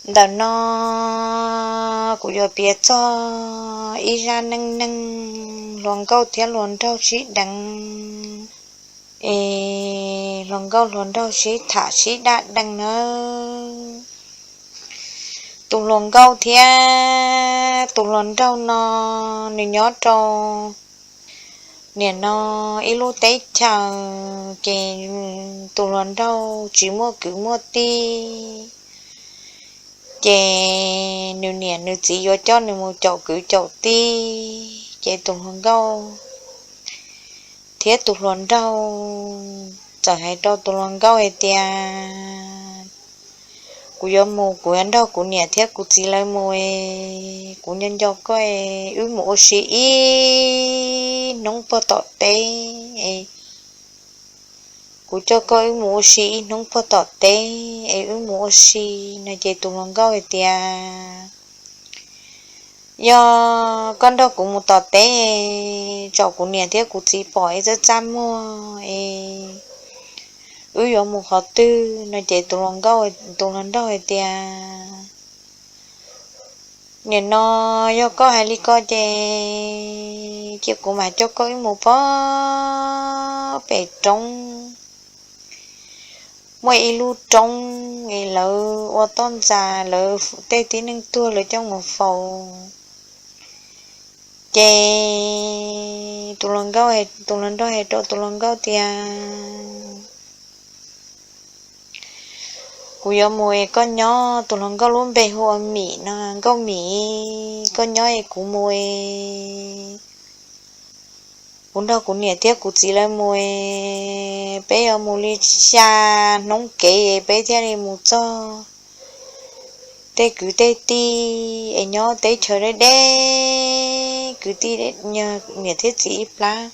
Ntawm no kuv yuav piav txog ib zaj neej neeg hluas nkauj thiab hluas nraug sib deev, es hluas nkauj hluas nraug sib tham sib daj deev nawb. Tus hluas nkauj thiab tus hluas nraug no nws nyob rau niam no ib lub teb chaws, ces tus hluas nraug tsis muaj kwv muaj tij, ces nws niam nws txiv yuav coj nws mus caum kwv caum tij, ces tus hluas nkauj thiab tus hluas nraug txawm hais rau tus hluas nkauj hais tias, kuv yuav mus, kuv yuav nrog kuv niam thiab kuv txiv lawv mus, kuv nco nco koj, wb mus ua si ib hnub puag tom teb, kuv coj koj wb mus ua si ib hnub puag tom teb es wb mus ua si no. Ces tus hluas nkauj hais tias, yog koj nrog kuv mus tom teb, tsom kuv niam thiab kuv txiv pom es txaj txaj muag es wb yuav mus qhov twg no. Ces tus hluas nkauj, tus hluas nraug hais tias, nim no yog koj hais li ko ces cia kuv mam coj koj wb mus pog pem roob. Muaj ib lub roob es lawv ua toj ntxas, lawv tej tib neeg tuag lawv coj mus faus. Ces tus hluas nkauj, tus hluas nraug hais rau tus hluas nkauj tias, kuv yuav mus es koj nyob. Tus hluas nkauj lub npe hu ua Mim no. Nkauj Mim, koj nyob es kuv mus es kuv nrog kuv niam thiab kuv txiv lawv mus es peb yuav mus li xya hnub kev es peb thiaj li mus txog tej kwv tej tij es nyob teb chaws deb deb, kwv tij niam thiab txiv ib plab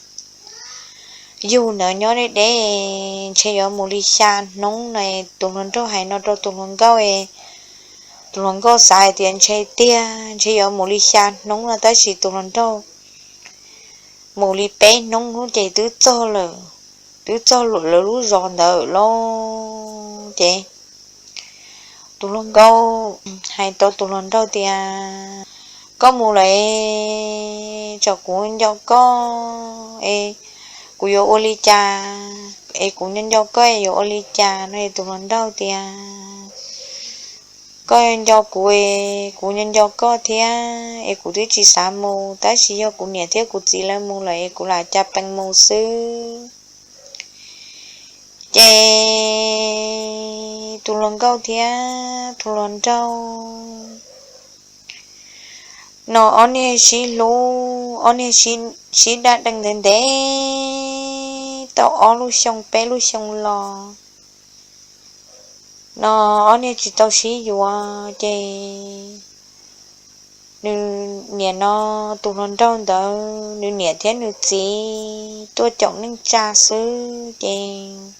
yug ntawd nyob deb deb, ntshe yuav mus li xya hnub no. Tus hluas nraug hais no rau tus hluas nkauj, tus hluas nkauj xav hais tias ntshe tiag, ntshe yuav mus li xya hnub no, tab sis tus hluas nraug mus li peb hnub ces twb txog lawm, twb txog lawm lawv lub zos ntawd lawm. Ces tus hluas nkauj hais rau tus hluas nraug tias, koj mus lawm es tsom kuv nco koj es kuv yuav ua li cas es kuv nco nco koj es yuav ua li cas no. Tus hluas nraug tias, koj nco kuv es kuv nco nco koj thiab es kuv twb tsis xav mus, tab sis yog kuv niam thiab kuv txiv lawv mus lawm es kuv lam cas pees mus xwb. Ces tus hluas nkauj thiab tus hluas nraug no ob niag sib hlub, ob niag sib daj dees ntev ntev tau ob lub xyoo peb lub xyoo los no ob niag tsis tau sib yuav. Ces nws niam no, tus hluas nraug ntawd nws niam thiab nws txiv tuaj caum neej tsa xwb. Ces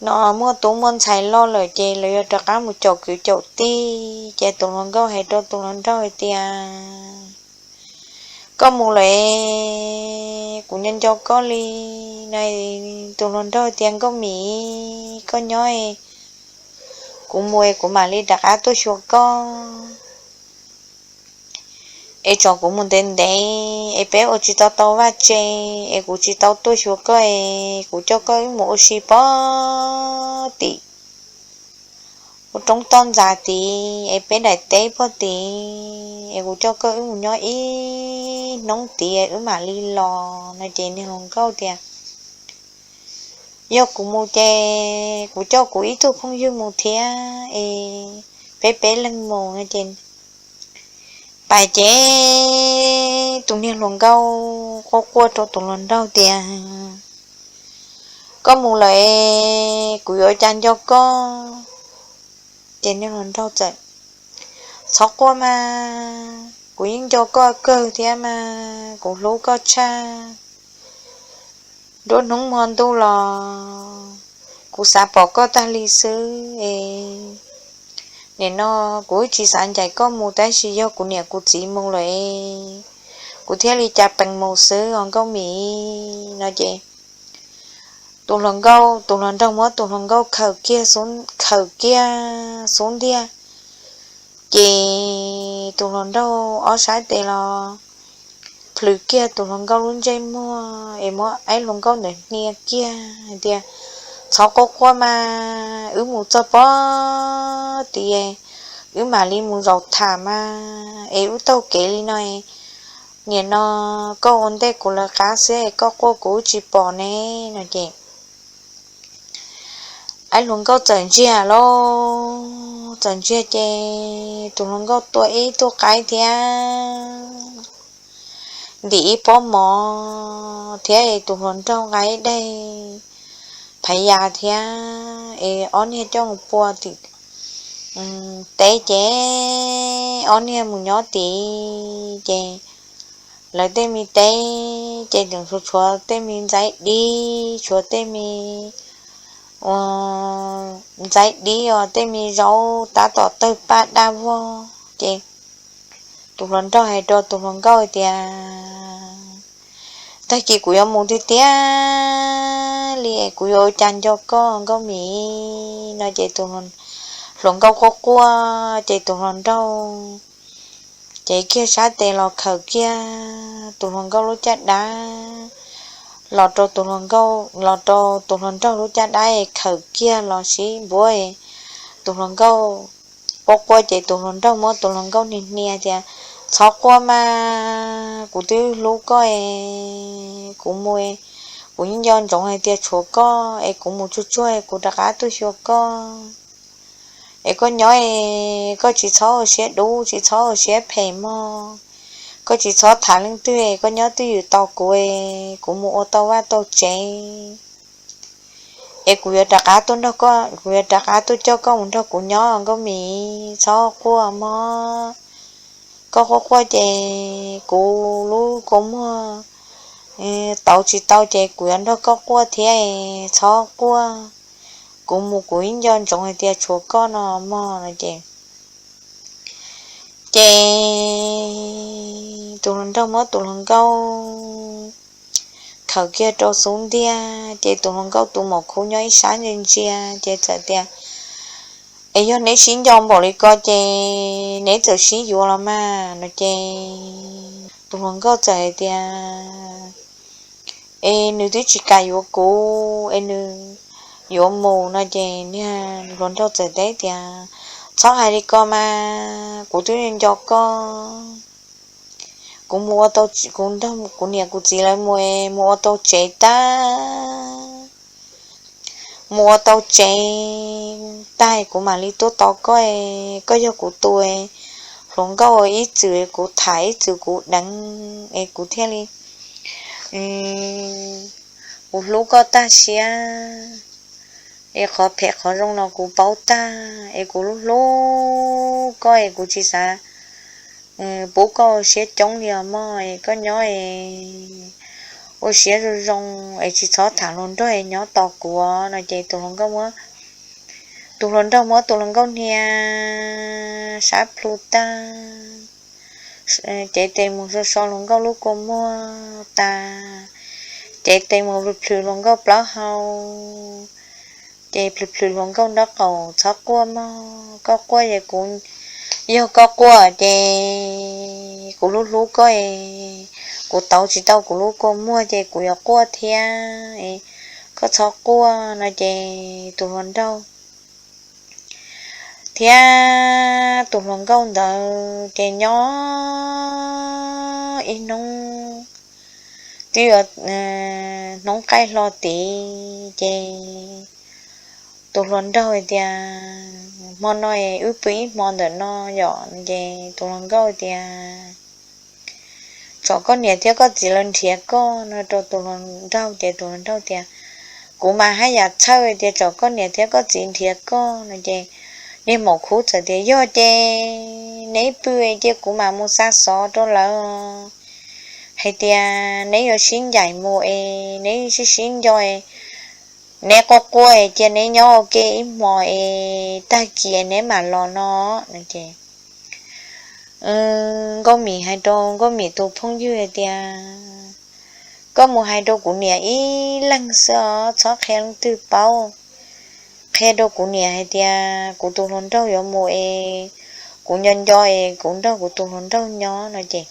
no muaj tub muaj ntxhais loj lawm ces lawv yuav rov qab mus caum kwv caum tij. Ces tus hluas nkauj hais rau tus hluas nraug hais tias, koj mus lawm es kuv nco nco koj li no. Tus hluas nraug tias, nkauj Mim, koj nyob es kuv mus es kuv mam li rov qab tuaj xyuas koj es tsom kuv mus ntev ntev es peb ua tsis tau tau vaj tse es kuv tsis tau tuaj xyuas koj es kuv coj koj wb mus ua si pog tim ua roob toj ntxas tid es peb daim teb pog tid es kuv coj koj wb mus nyob ib hnub tid wb mam li los no. Ces niag hluas nkauj tias, yog kuv mus ces kuv coj kuv ib tug phooj ywg mus thiab es peb peb leeg mus no. Ces pais ces tus niag hluas nkauj quaj quaj rau tus hluas nraug tias, koj mus lawm es kuv yuav cas nco koj. Ces niag hluas nraug txawm, txhob quaj mas, kuv yeej nco koj kawg thiab mas, kuv hlub koj tshaj nruab hnub hmo ntuj los kuv xav pom koj tag li xwb es nim no kuv tsis xav ncaim koj mus, tab sis yog kuv niam kuv txiv mus lawm es kuv thiaj li cas pees mus xwb os nkauj Mim no. Ces tus hluas nkauj, tus hluas nraug muab tus hluas nkauj khaws kiag, khaws kiag xub ntiag, ces tus hluas nraug ob sab tes los plhws kiag tus hluas nkauj lub ntsej muag es muab aib hluas nkauj ntawd hnia kiag hais tias, Txhob quaj quaj mas, wb mus txog pob tid wb mam li mus zaum tham mas, es wb taug kev li no, nim no koj ua ntej kuv lawv qab xwb es koj quaj kuv tsis pom ne. No ces aib hluas nkauj txawm ntsiag lauj, txawm ntsiag ces tus hluas nkauj tua ib tug qaib thiab ntim ib pob mov thiab es tus hluas nraug nqa ib daig phaiv yas thiab es ob niag coj mus pua tim teb ces ob niag mus nyob tid ces lawv tej me teb ces tseem tshuav tej me ntxaib dib, tshuav tej me ntxaib dib os, tej me zaub tab tom tawg paj daj vog ces tus hluas nraug hais rau tus hluas nkauj tias, Tag kis kuv yuav mus tiag tiag li, kuv yuav ua cas nco koj Nkauj Mim? No ces tus hluas nkauj quaj quaj ces tus hluas nraug ces kiag sab tes los khaws kiag tus hluas nkauj lub caj dab los rau tus hluas nkauj, los rau tus hluas nraug lub caj dab es khaws kiag los sib npuab. Tus hluas nkauj quaj quaj ces tus hluas nraug muab tus hluas nkauj hnia hnia tias, Txhob quaj mas, kuv twb hlub koj es kuv mus, kuv yeej nco ntsoov hais tias tshuav koj es kuv mus tsuag tsuag es kuv rov qab tuaj xyuas koj. Es koj nyob es koj tsis txhob ua siab dub, tsis txhob ua siab phem mog. Koj tsis txhob tham leej twg, koj nyob twj ywm tos kuv, kuv mus ua tau vaj tau tsev es kuv yuav rov qab tuaj nrog koj, kuv yuav rov qab tuaj coj koj mus nrog kuv nyob Nkauj Mim, txhob quaj mog. Koj quaj quaj ces kuv lub kua muag tauv tsis tau ces kuv yuav nrog koj quaj thiab, txhob quaj. Kuv mus kuv ib nco ntsoov hais tias tshuav koj no mog no ces ces tus hluas nraug muab tus hluas nkauj khaws kiag rau xub ntiag ces tus hluas nkauj tus maum khub nyob ib sab ntsia ntsia ces txawm tias, Es yog neb sib nco npaum li ko ces neb txawm sib yuav los mas no ces tus hluas nkauj txawm hais tias, Es nws twb tsis kam yuav kuv es nws yuav mus no ces niag hluas nraug txawm teb tias, Txhob hais li ko mas, kuv twb nco koj. Kuv mus ua tau, kuv nrog kuv niam kuv txiv lawv mus, mus ua tau tsev tag, mus ua tau tsev tag kuv mam li tuaj tos koj. Koj yog kuv tus hluas nkauj, ib txwm kuv tham ib txwm kuv deev es kuv thiaj li, kuv hlub koj tag siab es qhov phem qhov zoo no kuv paub tag es kuv hlub hlub koj es kuv tsis xav pub koj siab coob li os mog. Es koj nyob es ua siab zoo zoo es tsis txhob tham hluas nraug es nyob tos kuv no ces tus hluas nkauj muab, tus hluas nraug muab tus hluas nkauj hnia sab plhu tag, cev tes mus so so hluas nkauj lub kua muag tag, cev tes mus plhws plhws hluas nkauj plaub hau, ces plhws plhws hluas nkauj nraub qaum, Txhob quaj mog, koj quaj es kuv, yog koj quaj ces kuv hlub hlub koj es kuv tauv tsis tau kuv lub kua muag ces kuv yuav quaj thiab, koj txhob quaj no ces tus hluas nraug thiab tus hluas nkauj ntawd ces nyob ib hnub, twb yuav hnub qaij hlo tid ces tus hluas nraug hais tias, Hmo no wb pw ib hmo ntawm no yom? Ces tus hluas nkauj tias, Tsom koj niam thiab koj txiv lawv nrhiav koj no rau tus hluas nraug ces tus hluas nraug tias, Kuv mas haj yam txhawj tias tsom koj niam thiab koj txiv nrhiav koj no ces niag maum khub txawm tias, Yog ces neb pw ces kuv mam mus xa xov rau lawv hais tias neb yuav sib ncaim mus es neb sib sib nco es neb quaj quaj es cia neb nyob ua ke ib hmos es tag kis neb mam los no no ces Nkauj Mim hais rau Nkauj Mim tus phooj ywg hais tias, koj mus hais rau kuv niam ib leeg xwb os, txhob qhia leej twg paub. Qhia rau kuv niam hais tias kuv tus hluas nraug yuav mus es kuv nco nco es kuv nrog kuv tus hluas nraug nyob no ces,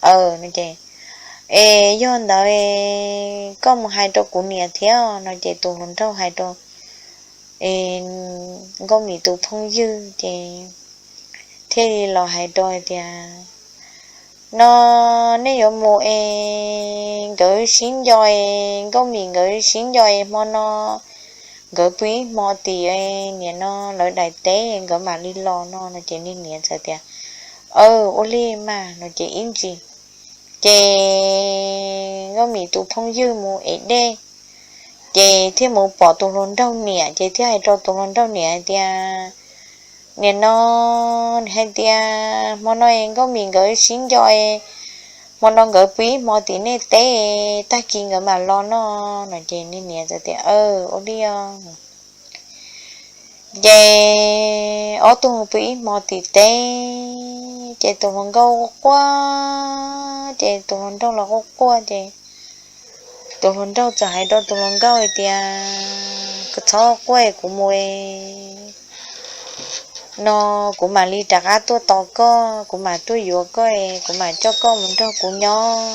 aw, no ces, es yog ntawd koj mus hais rau kuv niam thiab no ces tus hluas nraug hais rau Nkauj Mim tus phooj ywg ces thiaj li los hais rau hais tias, no nej yuav mus es nkawd sib nco es Nkauj Mim nkawd sib nco es hmo no nkawd pw ib hmo tim niam no lawv daim teb nkawd mam li los no no ces niag niam txawm tias, aw, ua li mas no ces ib ntsis ces Nkauj Mim tus phooj ywg mus ev dej ces thiaj mus pom tus hluas nraug niam ces thiaj hais rau tus hluas nraug niam hais tias, niam no, nws hais tias hmo no es Nkauj Mim nkawd sib nco es hmo no nkawd pw ib hmo tim nej teb, tag kis nkawd mam los no no ces niag niam txawm tias, aw, ua li os. Ces ob tug pw ib hmo tim teb ces tus hluas nkauj quaj quaj ces tus hluas nraug los quaj quaj ces tus hluas nraug txawm hais rau tus hluas nkauj hais tias, koj txhob quaj, kuv mus no kuv mam li rov qab tuaj tos koj, kuv mam tuaj yuav koj es kuv mam coj koj mus nrog kuv nyob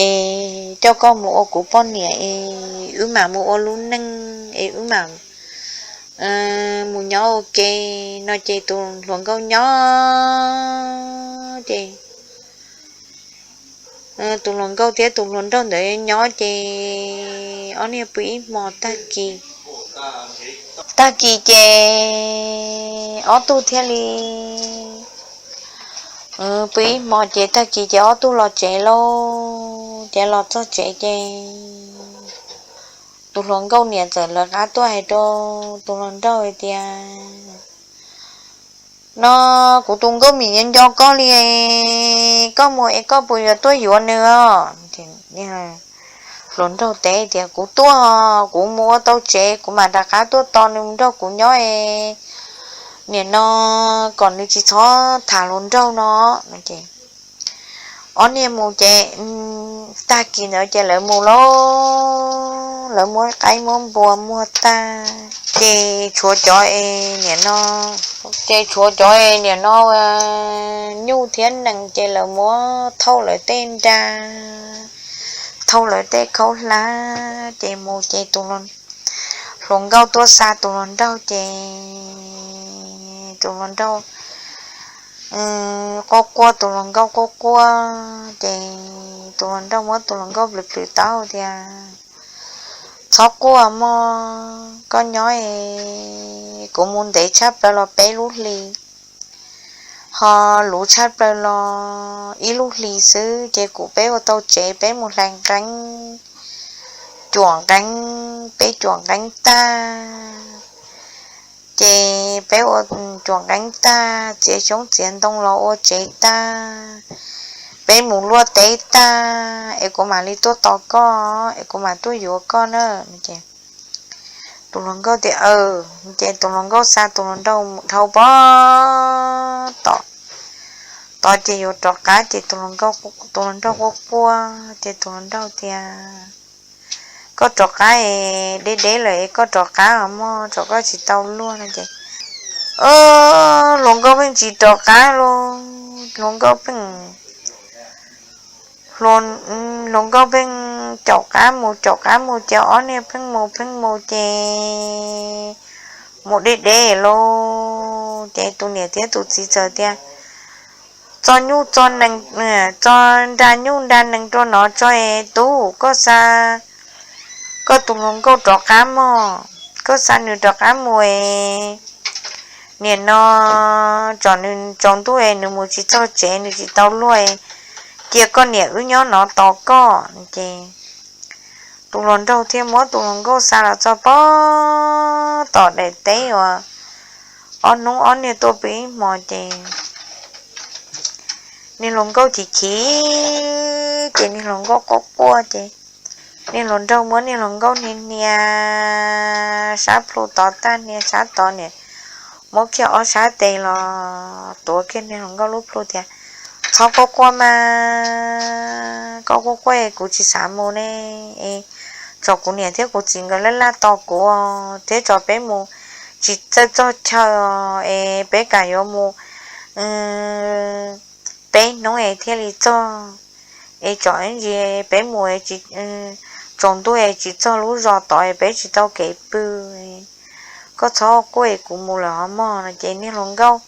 es coj koj mus ua kuv poj niam es wb mam mus ua lub neej es wb mam mus nyob ua ke no ces tus hluas nkauj nyob ces tus hluas nkauj thiab tus hluas nraug ntawd nyob ces ob niag pw ib hmo tag kis, tag kis ces ob tug thiaj li pw ib hmo ces tag kis ces ob tug los tsev lauj. Ces los txog tsev ces tus hluas nkauj niam txawm lawv qab tuaj hais rau tus hluas nraug hais tias, no kuv tus Nkauj Mim nco nco koj li, koj mus es koj puas yuav tuaj yuav nws os? Hluas nraug teb tias, kuv tuaj, kuv mus ua tau tsev kuv mam rov qab tuaj tos nws nrog kuv nyob es nim no kom nws tsis txhob tham hluas nraug no. Ob niag mus ces tag kis ntawd ces lawv mus lauj, lawv muab qaib muab npua muag tag ces tshuav cov es nim no, ces tshuav cov es nim no nyuj thiab nees ces lawv muab thauj lawv tej nra, thauj lawv tej khaub hlab ces mus ces tus hluas nkauj tuaj xa tus hluas nraug ces tus hluas nraug quaj quaj, tus hluas nkauj quaj quaj ces tus hluas nraug muab tus hluas nkauj plhws plhws tau tias, txhob quaj mog, koj nyob es kuv mus ntev tshaj plaws los peb lub hli, ho luv tshaj plaws los ib lub hli xwb ces kuv peb ua tau tsev peb mus hlais nqeeb, cuam nqeeb, peb cuam nqeeb tag ces peb ua, cuam nqeeb tag txiav xyoob txiav ntoo los ua tsev tag, peb mus luaj teb tag es kuv mam li tuaj tos koj es kuv mam tuaj yuav koj na. Tus hluas nkauj tias, ces tus hluas nkauj xa tus hluas nraug mus dhau pog tom, tod ces yuav rov qab ces tus hluas nraug quaj quaj ces tus hluas nraug tias, koj rov qab es deb deb lawm es koj rov qab os mog, tsam koj tsis tau luag no ces hluas nkauj pheej tsis rov qab lauj, hluas nkauj pheej hluas nkauj pheej caum qab mus caum qab mus ces ob niag pheej mus pheej mus ces mus deb deb lauj ces tus niam thiab tus txiv txawm tias, txo nyuj txo nees, txo nra nyuj nra nees rau nov tso es tub, koj xa koj tus hluas nkauj rov qab mog, koj xa nws rov qab mus es nim no tsam nws tsaus ntuj es nws mus tsis txog tsev nws tsis tau luag es cia koj niam wb nyob no tos koj ces tus hluas nraug thiaj muab tus hluas nkauj xa los txog pog tom daim teb uas ob hnub ob niag tuaj pw ib hmo ces niag hluas nkauj chim chim ces niag hluas nkauj quaj quaj ces niag hluas nraug muab niag hluas nkauj hnia hnia sab plhu tod tag, hnia s txhob quaj quaj mas, koj quaj quaj es kuv tsis xav mus ne. Tsom kuv niam thiab kuv txiv nkawd laj laj tos kuv thiab tsom peb mus tsis txawj txog chaw es peb kam yuav mus peb hnub es thiaj li txog. Es tsom ib ntsis peb mus tsaus ntuj es tsis txog lub zos tod es peb tsis tau kev pw. Koj txhob quaj es kuv mus lawm os mog no ces niag hluas nkauj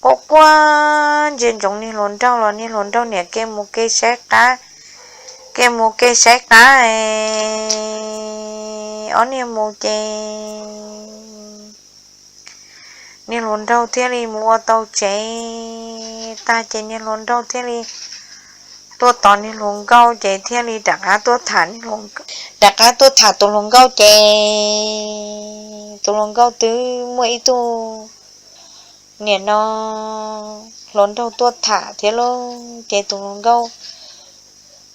quaj quaj ntsia ntsoov niag hluas nraug los niag hluas nraug niam ke mus ke saib qab, ke mus ke saib qab es ob niag mus ces niag hluas nraug thiaj li mus ua tau tsev tag ces niag hluas nraug thiaj li tuaj tos niag hluas nkauj ces thiaj li rov qab tuaj tham, rov qab tuaj tham tus hluas nkauj ces tus hluas nkauj twb muaj ib tug niam no hluas nraug tuaj tham thiab lauj. Ces tus hluas nkauj,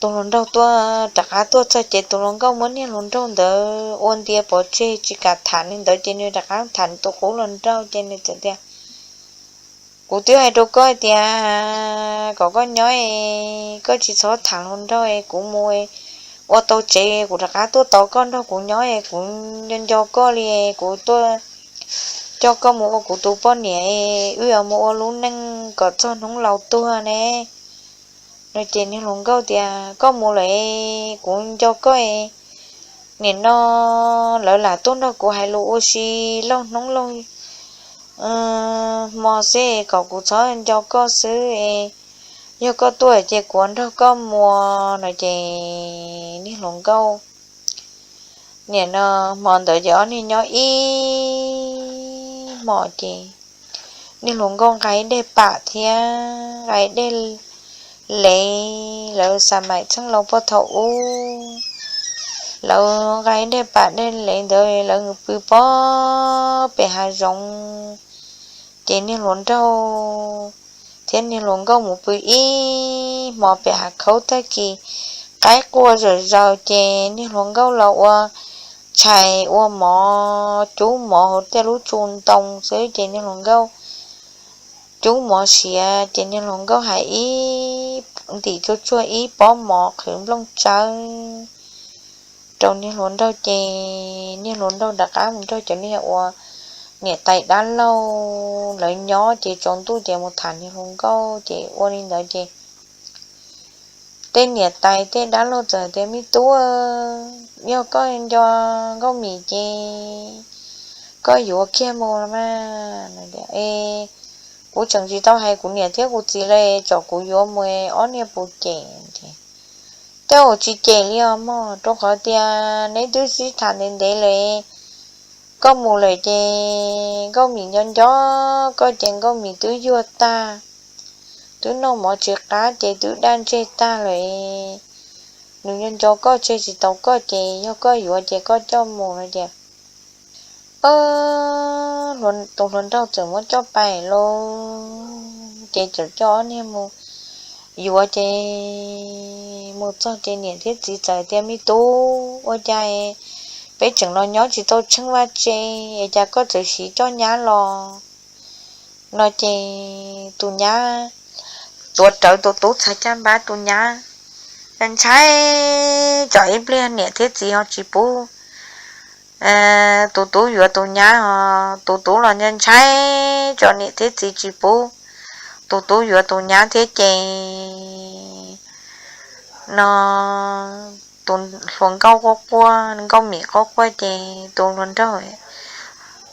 tus hluas nraug tuaj rov qab tuaj txog ces tus hluas nkauj muab niag hluas nraug ntawd ua ntia pov tseg tsis kam tham li ntawd ces nws rov qab tham tus qub hluas nraug ces nws txawm tias, kuv twb hais rau koj tias kom koj nyob es koj tsis txhob tham hluas nraug es kuv mus ua tau tsev kuv rov qab tuaj tos koj nrog kuv nyob es kuv nco nco koj li es kuv tuaj coj koj mus ua kuv tus poj niam es wb yuav mus ua lub neej kom txog hnub laus tuag ne. No ces niag hluas nkauj tias, koj mus lawm es kuv nco koj es nim no lawv lam tuaj nrog kuv hais lus ua si lauj hnub lauj hmo xwb es kom kuv txhob nco koj xwb es yog koj tuaj ces kuv nrog koj mus no ces niag hluas nkauj, nim no hmo ntawd ces ob niag nyob ib hmos ces niag hluas nkauj nqa ib daim pam thiab nqa ib daim lev, lawv xa maim txheej laus puag thaum ub, lawv nqa ib daim pam daim lev ntawd lawv pw pob pem hav zoov. Ces niag hluas nraug thiab niag hluas nkauj mus pw ib hmos pem hav khaub tag kis qaib qua zom zaws ces niag hluas nkauj los ua tshais ua mov cub mov hauv tej lub tsu ntoo xwb ces niag hluas nkauj cub mov siav ces niag hluas nkauj hais ib ntim tsuag tsuag ib pob mov qhwv nplooj tsawb rau niag hluas nraug ces niag hluas nraug rov qab mus nrog cov niag uas niam tais dab laug lawv nyob ces tsaus ntuj ces mus tham niag hluas nkauj ces ua li ntawd ces tej niam tais tej dab laug txawm tias, me tub, yog koj nco Nkauj Mim ces koj yuav kiag mus los mas. Es kuv tseem tsis tau hais kuv niam thiab kuv txiv li, tsom kuv yuav mus ob niag puas cem. Tej zaum tsis cem li os mog, rau qhov tias neb twb sib tham ntev ntev lawm, koj mus lawm ces Nkauj Mim nco nco koj ces Nkauj Mim twb yuag tag, twb noj mov tsis qab ces twb daj ntseg tag lawm. Nws nco nco koj tseg tsis tau koj ces yog koj yuav ces koj coj mus no ces tus hluas nraug txawm muab coj pais lauj, ces txawm coj ob niag mus yuav ces mus txog ces niam thiab txiv txawm tias, me tub, ua cas peb tseem los nyob tsis tau tsheej vaj tse es cas koj txawm siv coj nyab los? No ces tus nyab tuav rawv tus tub txhais caj npab, tus nyab ntshai tsom ib pliag niam thiab txiv ho tsis pub tus tub yuav tus nyab, ho tus tub los ntshai tsom niam thiab txiv tsis pub tus tub yuav tus nyab thiab ces no tus hluas nkauj quaj quaj, Nkauj Mim quaj quaj ces tus hluas nraug,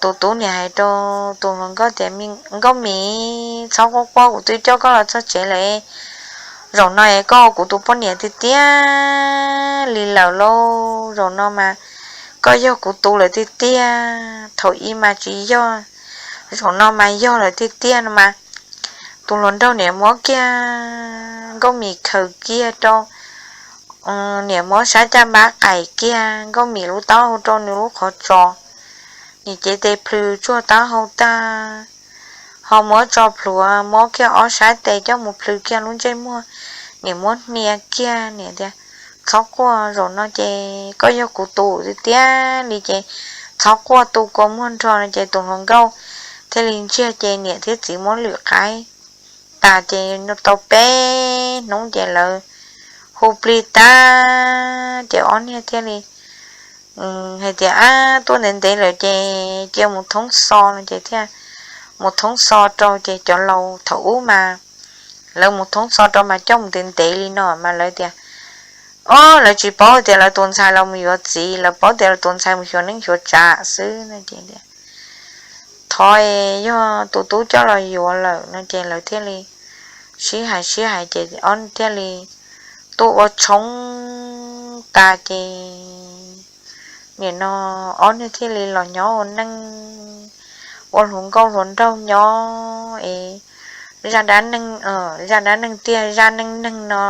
tus tub niam hais rau tus hluas nkauj tias, Nkauj Mim, txhob quaj quaj, kuv twb coj koj los txog tsev lawm. Zaum no es koj ua kuv tus poj niam tiag tiag li lawm lauj. Zaum no mas koj yog kuv tus lawm tiag tiag, thaum ub mas tsis yog, zaum no mas yog lawm tiag tiag no mas. Tus hluas nraug niam muab kiag Nkauj Mim khaws kiag rau, niam muab sab caj npab qais kiag Nkauj Mim lub taub hau rau nws lub qhov tsos, niam cev tes plhws tsuag taub hau tag, ho muab tso plhuav, muab kiag ob sab tes coj mus plhws kiag lub ntsej muag, niam muab hnia kiag, niam tias, txhob quaj, zaum no ces koj yog kuv tus tiag tiag li ces txhob quaj, tu kua muag nrho no ces tus hluas nkauj thiaj li ntsiag ces niam thiab txiv muab lwm qaib tas ces tau peb hnub ces lawv hu plig tag ces ob niag thiaj li hais tias, Ab, tuaj ntev ntev lawm ces cia mus thoob xo no ces thiaj mus thoob xo rau ces cov laus thaum ub mas lawv mus thoob xo rau mas coj mus ntev ntev li no mas lawv tias, Ob, lawv tsis paub tias lawv tus ntxhais los mus yuav txiv, lawv paub tias lawv tus ntxhais mus xyuas neej xyuas tsav xwb no ces thov yog tus tub coj los yuav lawm no ces lawv thiaj li sib hais sib hais ces ob thiaj li tuaj ua tshoob tas ces nim no ob niag thiaj li los nyob ua neej ua hluas nkauj hluas nraug nyob es zaj dab neeg, zaj dab neeg tiag zaj neej neeg no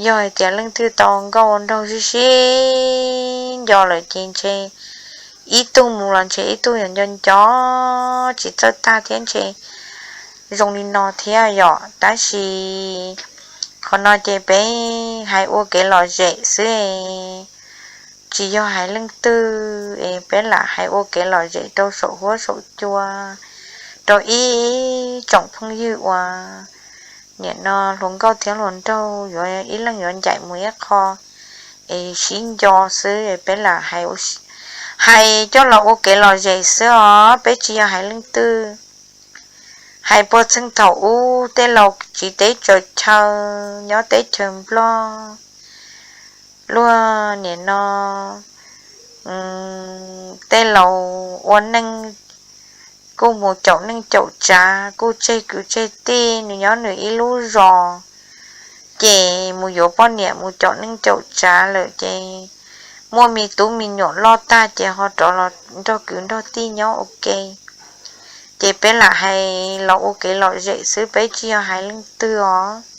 yog hais tias leej twg tau nkauj ua nraug sib sib nco lawm ces ntshe ib tug mus los ntshe ib tug yuav nco nco tsis txawj tag thiab ntshe zoo li no thiab yom. Tab sis qhov no ces peb hais ua kev lom zem xwb, tsis yog hais leej twg es peb lam hais ua kev lom zem rau saum huab saum cua rau ib tsoom phooj ywg uas nim no hluas nkauj thiab hluas nraug yuav ib leeg yuav ncaim mus ib qho es sib nco xwb peb lam hais coj los ua kev lom zem xwb os, peb tsis yog hais leej twg. Hais puag txheej thaum ub tej laus tsiv teb tsaws chaw nyob teb chaws Nplog, luag nim no tej laus ua neej kuj mus caum neej caum tsav, kuj tseg kwv tseg tij, nws nyob nws ib lub zos ces mus yuav poj niam mus caum neej caum tsav lawm ces muaj me tub me nyuam loj tag ces ho rov los nrog kwv nrog tij nyob ua ke. Ces peb lam hais los ua kev lom zem xwb, peb tsis yog hais leej twg os.